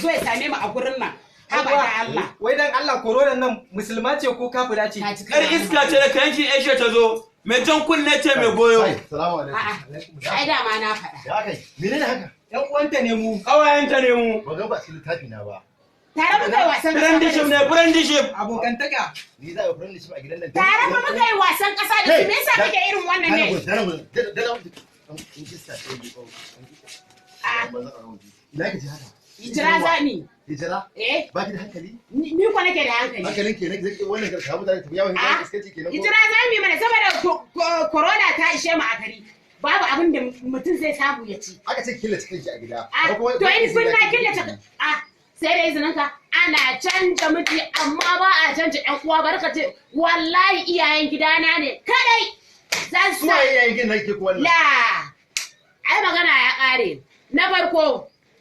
zo ya same mu a gurin nan. Haba da Allah. Wai dan Allah, corona nan musulma ce ko kafira ce? Ka ji Yar kana iska ce daga yankin Asia ta zo, mai jan kunne ce mai goyo. Kai, salamu alaikum. A'a, ai dama na faɗa. Ya kai, menene haka? Yan uwanta ne mu. Ƙawayenta ne mu. Ba ga ba cikin littafi na ba. Tare muka yi wasan ƙasa. Friendship ne, friendship. Abokantaka. Ni za a yi friendship a gidan nan. Tare fa muka yi wasan ƙasa da su. Me yasa kake irin wannan ne? Ah. Ina ki ji haka? Hijira zami. Hijira? Eh, Ba ki da hankali? ni ko nake da hankali. Hankalin kenan zai wannan ka mutane tafi yawon Ah, hijira iskanci kenan ko? Hijira zami mana saboda corona ta ishe mu a gari. Babu abin da mutum zai samu ya ci. Aka ce killace kanki a gida. Ah, Ko kuma- to in kun na killace, ah, sai da izinin ka. Ana canja miji amma ba a canja ƴan uwa. Barka ce wallahi, iyayen gidana ne kadai zan Su sa waye yayin gidan nake ko wannan? La, ai magana ya ƙare. Na farko